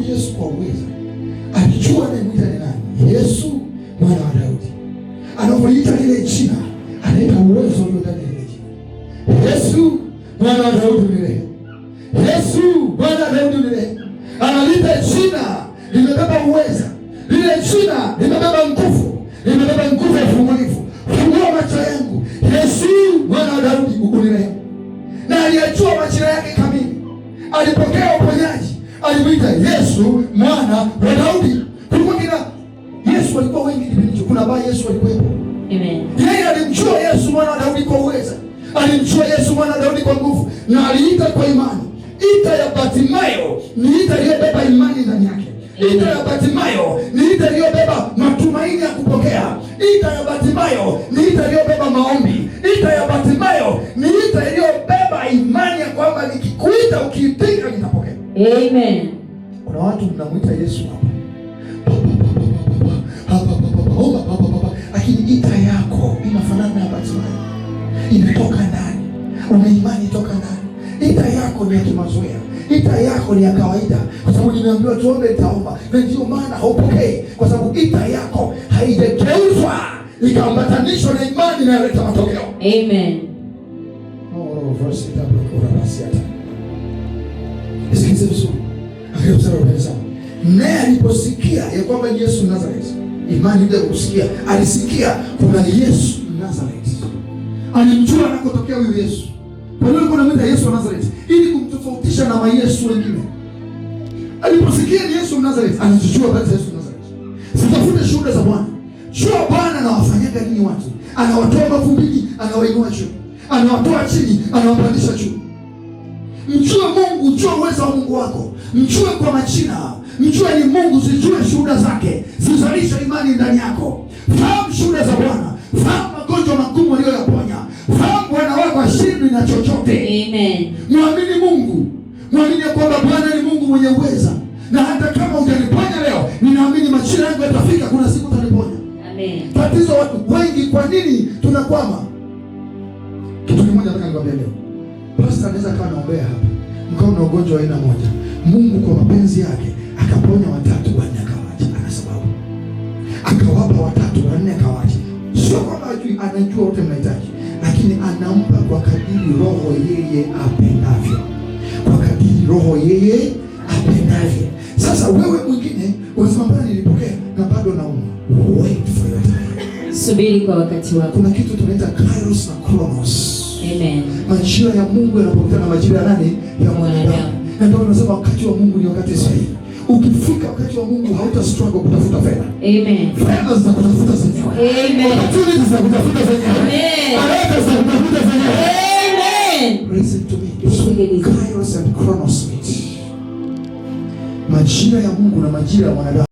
Yesu kwa uweza, alijua anayemwita ni nani. Yesu mwana wa Daudi. Anapoliita lile jina, analeta uwezo ulio ndani ya lile jina. Yesu mwana wa Daudi, unirehemu. Yesu mwana wa Daudi, unirehemu. Analita jina limebeba uweza, lile jina limebeba nguvu, limebeba nguvu ya ufungulivu. Fungua macho yangu, Yesu mwana wa Daudi, unirehemu. Na aliyajua majira yake kamili, alipokea uponyaji, alimwita Yesu mwana wa Daudi. Kulikuwa kina Yesu walikuwa wengi kipindi hicho, kuna ba Yesu walikuwepo. Amen. Yeye alimjua Yesu mwana wa Daudi kwa uweza, alimjua Yesu mwana wa Daudi kwa nguvu, na aliita kwa imani. Ita ya Bartimayo ni ita iliyobeba imani ndani yake. Ita ya Bartimayo ni ita iliyobeba matumaini ya kupokea. Ita ya Bartimayo ni ita iliyobeba maombi. Ita ya Bartimayo ni ita iliyobeba imani ya kwamba nikikuita, ukiitika, nitapokea. Amen. Kuna watu mnamwita Yesu hapa, hapa, hapa, hapa, omba, hapa, hapa, lakini ita yako inafanana na Bartimayo, inatoka ndani. Una imani toka ndani. Ita yako ni ya kimazoea, ita yako ni ya kawaida, kwa sababu nimeambiwa tuombe, nitaomba, na ndio maana haupokei, kwa sababu ita yako haijageuzwa ikaambatanishwa na imani inayoleta matokeo. Amen. Oh, verse itakuwa. Nisikilize vizuri. Angalia mstari wa 47. Naye aliposikia ya kwamba ni Yesu Nazareti, imani ile kusikia, alisikia kuna Yesu Nazareti. Alimjua anakotokea huyu Yesu. Kwa nini alikuwa anamuita Yesu wa Nazareti? Ili kumtofautisha na mayesu wengine. Aliposikia ni Yesu Nazareti, alijua habari za Yesu Nazareti. Sitafute shuhuda za Bwana. Jua Bwana anawafanyaga nini watu. Anawatoa mavumbini, anawainua juu. Anawatoa chini, anawapandisha juu. Mjue Mungu, jua uwezo wa Mungu wako, mjue kwa majina, mjue ni Mungu, zijue shuhuda zake, zizalishe imani ndani yako. Fahamu shuhuda za Bwana, fahamu magonjwa magumu aliyoyaponya, fahamu Bwana wako hashindwi na chochote. Amen. Mwamini Mungu, mwamini ya kwamba Bwana ni Mungu mwenye uweza, na hata kama hujaniponya leo, ninaamini majira yangu yatafika, kuna siku utaniponya. Amen. Tatizo watu wengi, kwa nini tunakwama? Kitu kimoja nataka nikwambie leo. Pastor anaweza akawa anaombea hapa, mkawa na ugonjwa wa aina moja, Mungu kwa mapenzi yake akaponya watatu, wanne akawacha. Ana sababu, akawapa watatu, wanne akawacha. Sio kwamba hajui, anajua wote mnahitaji, lakini anampa kwa kadiri Roho yeye apendavyo, kwa kadiri Roho yeye apendavyo. Sasa wewe mwingine unasema, mbona nilipokea na bado naumwa? Wait for your time. Subiri kwa wakati wako. Kuna kitu tunaita kairos na chronos. Amen. Majira ya Mungu yanapokutana na majira ya nani? Ya mwanadamu. Na ndio tunasema wakati wa Mungu ni wakati sahihi. Ukifika wakati wa Mungu, hauta struggle kutafuta fedha. Amen. Fedha zitakutafuta zenyewe. Amen. Opportunities zitakutafuta zenyewe. Amen. Baraka zitakutafuta zenyewe. Amen. Listen to me. Nisikilize. Kairos and chronos meet. Majira ya Mungu na majira ya mwanadamu.